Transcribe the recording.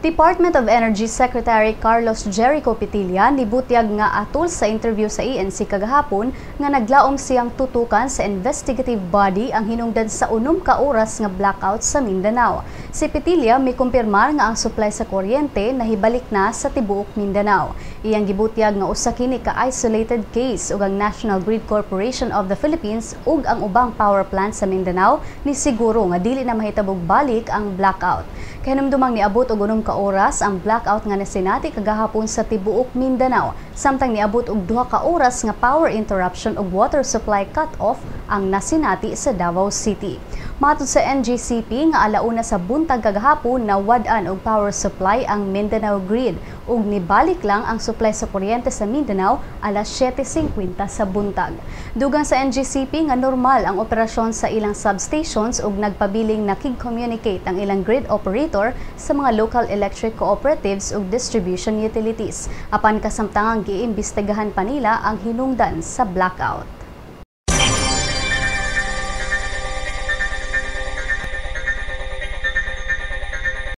Department of Energy Secretary Carlos Jericho Petilla nibutyag nga atol sa interview sa ANC kagahapon nga naglaom siyang tutukan sa investigative body ang hinungdan sa 6 ka oras nga blackout sa Mindanao. Si Petilla mikumpirmar nga ang supply sa kuryente nahibalik na sa tibuok Mindanao. Iyang gibutyag nga usa kini ka isolated case ug ang National Grid Corporation of the Philippines ug ang ubang power plant sa Mindanao ni siguro nga dili na mahitabog balik ang blackout. Kahinumdumang niabot og 6 ka oras ang blackout nga nasinati kagahapon sa tibuok Mindanao, samtang niabot og 2 ka oras nga power interruption ug water supply cut-off ang nasinati sa Davao City. Matod sa NGCP nga 1:00 sa buntag kagahapon nawad-an og power supply ang Mindanao Grid ug nibalik lang ang supply sa kuryente sa Mindanao alas 7:50 sa buntag. Dugang sa NGCP nga normal ang operasyon sa ilang substations ug nagpabiling nakig-communicate ang ilang grid operator sa mga local electric cooperatives ug distribution utilities. Apan kasamtangang giimbestigahan pa nila ang hinungdan sa blackout.